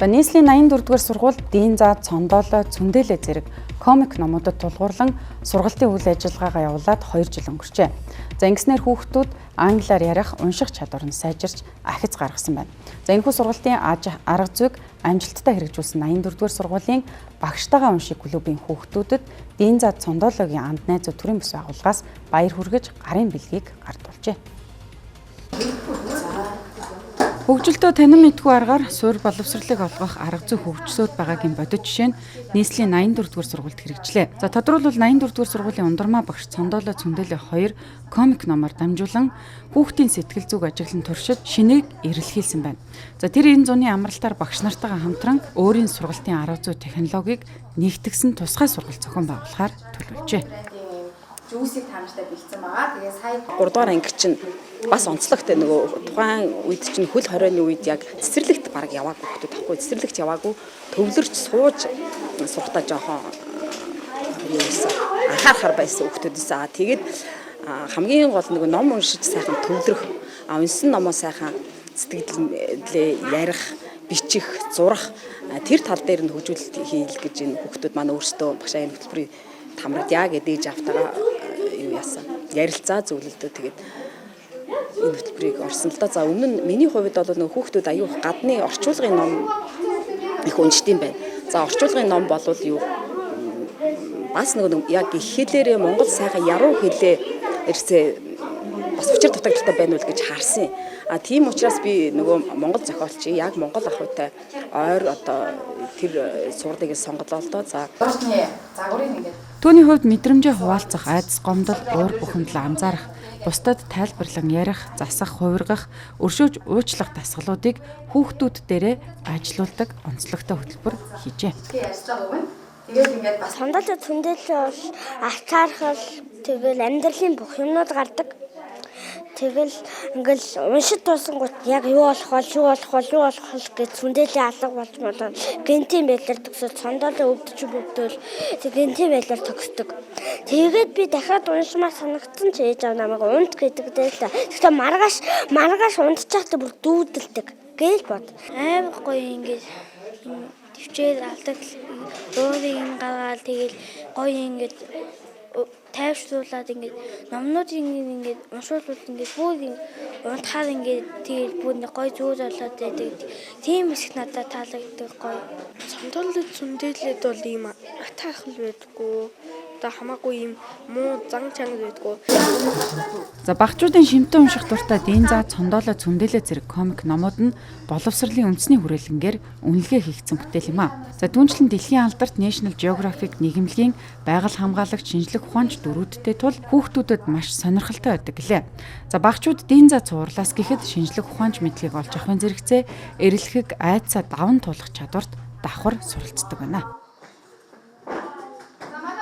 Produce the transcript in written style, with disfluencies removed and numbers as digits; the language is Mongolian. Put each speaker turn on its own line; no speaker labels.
За, нийслэлийн 84 дугаар сургууль Динза, Цондолой, Цүндэлээ зэрэг комик номуудад тулгуурлан сургалтын үйл ажиллагаагаа явуулаад 2 жил өнгөрчээ. За, ингэснээр хүүхдүүд англиар ярих, унших чадвар нь сайжирч ахиц гаргасан байна. За, энэхүү сургалтын арга зүйг амжилттай хэрэгжүүлсэн 84 дугаар сургуулийн багштайгаа унших клубын хүүхдүүдэд Динза, Цондологийн анд найзууд төрийн бас байгууллагаас баяр хүргэж гарын бэлгийг гардуулжээ. Хөгжилтөө танин мэдгүй аргаар суурь боловсролыг олгох арга зүй хөгжсөд байгаагийн бодит жишээ нь нийслэлийн 84 дугаар сургуульд хэрэгжлээ. За, тодорхойлбол 84 дугаар сургуулийн ундрмаа багш Цондолой, Цүндэлээ 2 комик номоор дамжуулан хүүхдийн сэтгэл зүг ажиглан туршид шинийг эрэлхийлсэн байна. За, тэр энэ зуны амралтаар багш нартайгаа хамтран өөрийн сургалтын арга зүй технологиг нэгтгсэн тусгай сургалт зохион байгуулахаар төлөвлөжээ.
Жүүсийг та нартай бэлдсэн байгаа. Тэгээ сая
3 дугаар анги чинь бас онцлогтой, нөгөө тухайн үед чинь хөл хорионы үед яг цэцэрлэгт баг яваагүй хүмүүс тахгүй, цэцэрлэгт яваагүй, төвлөрч сууж сурахтаа жоохон юу байсан, анхаарахар байсан хүмүүсээс. Тэгээд хамгийн гол нөгөө ном уншиж сайхан төвлөрөх, унсан номоо сайхан сэтгэлдээ ярих, бичих, зурах тэр тал дээр нь хөгжүүлэлт хийл гэж энэ хүүхдүүд маань өөрсдөө багшаа энэ хөтөлбөрийг тамрагдъя гэдэг ээж автагаа юу яасан, ярилцаа зөвлөлдөө, тэгээд энэ хөтөлбөрийг орсон л да. За, өмнө нь миний хувьд бол нөгөө хүүхдүүд аюух гадны орчуулгын ном их уншдсан байна. За, орчуулгын ном болвол юу бас нөгөө яг их хэлээрээ, монгол сайхан яруу хэлээ ирсээ бас учир дутагдaltaй байна уу гэж харсан. А тийм учраас би нөгөө монгол зохиолч яг монгол ах уйтай ойр одоо тэр сурдыг сонголоо л доо. За,
загварыг ингээд
Түүний хувьд мэдрэмжээ хуваалцах, айдас гомдол, уур бухимдал анзаарах, бусдад тайлбарлан ярих, засах, хувиргах, өршөөж уучлах дасгалуудыг хүүхдүүд дээрээ ажилуулдаг онцлогтой хөтөлбөр хийжээ.
Тэгээд ингээд бас
Цондолой Цүндэлээ бол ачаархал, тэгэл амьдралын бүх юмнууд гардаг. Тэгэл ингээл уншид дуусангууд яг юу болох вэ, юу болох вэ, юу болох вэ гэж Цүндэлээ алга болж молоо гэнтийн байдлаар төгсөөл, Цондолой өвдөж өвдөөл тэг гэнтийн байдлаар төгсдөг. Тэгээд би дахиад уншмаар санагдсан ч ээж аав намайг унт гэдэг дээ л да. Гэхдээ маргааш унтчихтай бүр дүүдэлдэг гээл бод.
Амар гоё, ингээд төвчээр алдаг уурыг нь гаргаал, тэгэл гоё ингээд тайвшруулад, ингээд номнуудыг ингээд уншуулбал ингээд бүр унтахаар ингээд тэгэл бүр нэг гоё зүйл болоод байдаг. Тийм хэсэг надад таалагддаг, гоё.
Цондолой Цүндэлээд бол ийм атаархал байдаггүй. Одоо хамаагүй ийм муу зан чанар байдаггүй.
За, багчуудын шимтэн унших дуртай Динза, Цондолой, Цүндэлээ зэрэг комик номууд нь боловсролын үндэсний хүрээлэнгээр үнэлгээ хийгдсэн бүтээл юм а. За, түүнчлэн дэлхийн алдарт National Geographic нийгэмлэгийн байгаль хамгаалагч, шинжлэх ухаанч дүрүүдтэй тул хүүхдүүдэд маш сонирхолтой байдаг гэлээ. За, багчууд Динза цувралаас гэхэд шинжлэх ухаанч мэдлэгийг олж авахын зэрэгцээ эрэлхэг, айдсаа даван туулах чадварт давхар суралцдаг байна.